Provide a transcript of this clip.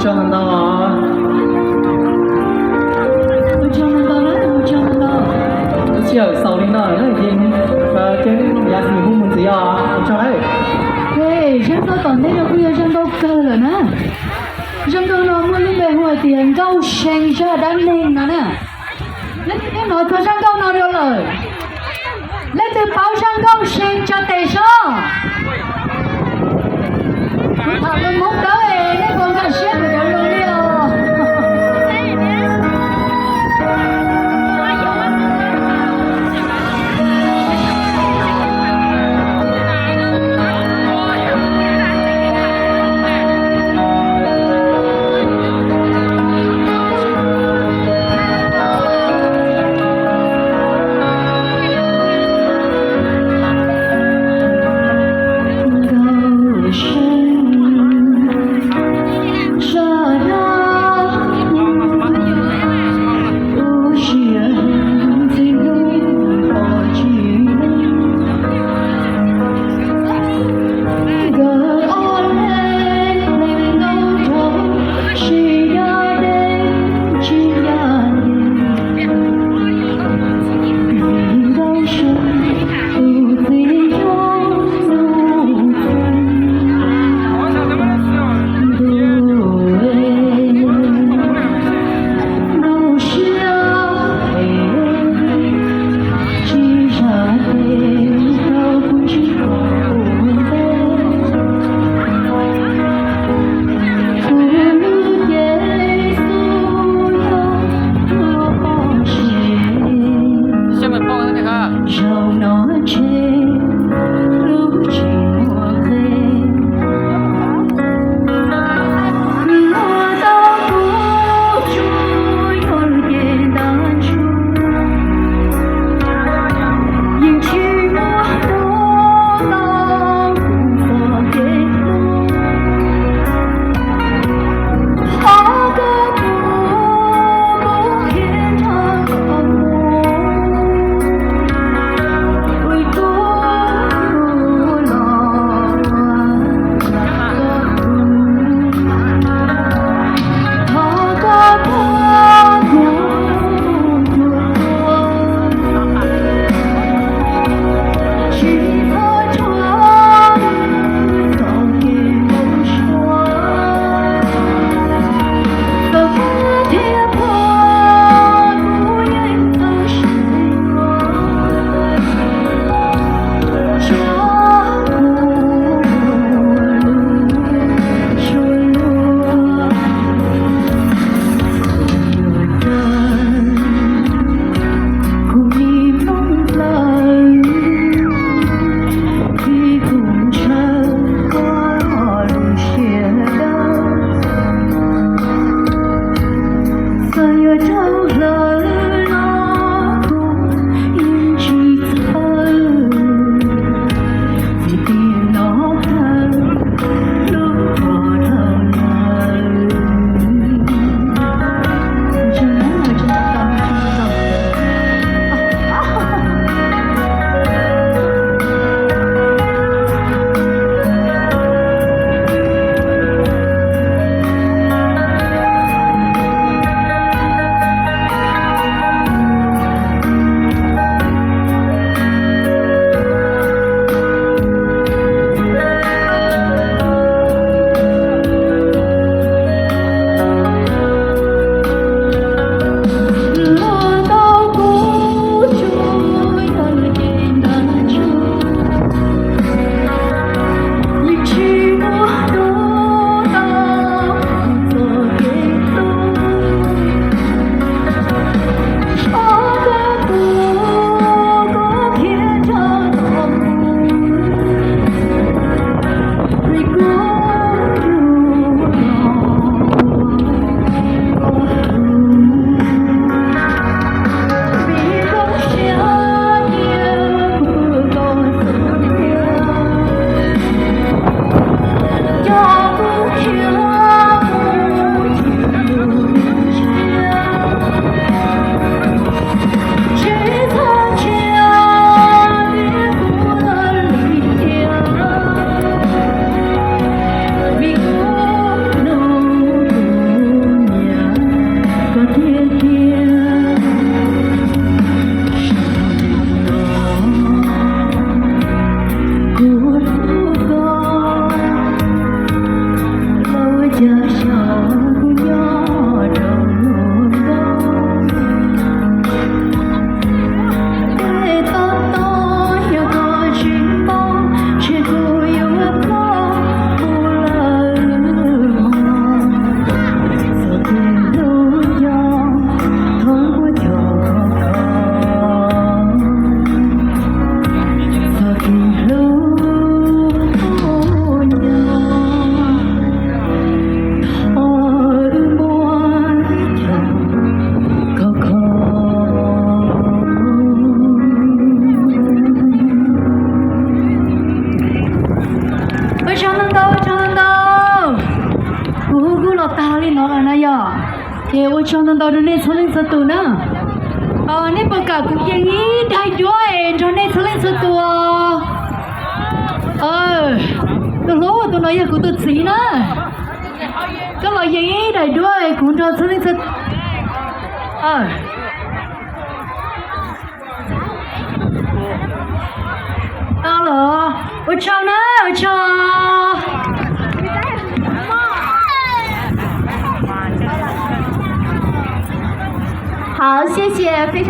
Ua tsaug ntau, ua tsaug ntau, ua tsaug ntau. Ua tsaug ntau, ua tsaug ntau. Tus sij hawm xaus li no lawm ces, ces yav txim hu mus ntxiv os. Ua tsaug nawb. Zaj nkauj tom ntej no kuj yog zaj nkauj kawg lawm na. Zaj nkauj no muaj lub npe hu hais tias Nkauj See zaj dab neeg no na. Leej twg twb hnov txog zaj nkauj no dua lawm? Leej twg paub zaj nkauj See tsa tes soj? Kuv tham lus Hmoob dawb es nej puas nkag siab kuv cov lus li os? Ces ua tsaug ntau ntau rau nej txhua leej txhua tus na. Nej puas kam kuv yees ib daim duab es nrog nej txhua leej txhua tus? Tus hlob, tus no yog kuv tus txiv na. Koj los yees ib daim duab es kuv nrog txhua leej txhua Tau los, ua tsaug na, ua tsaug. 好，谢谢，非常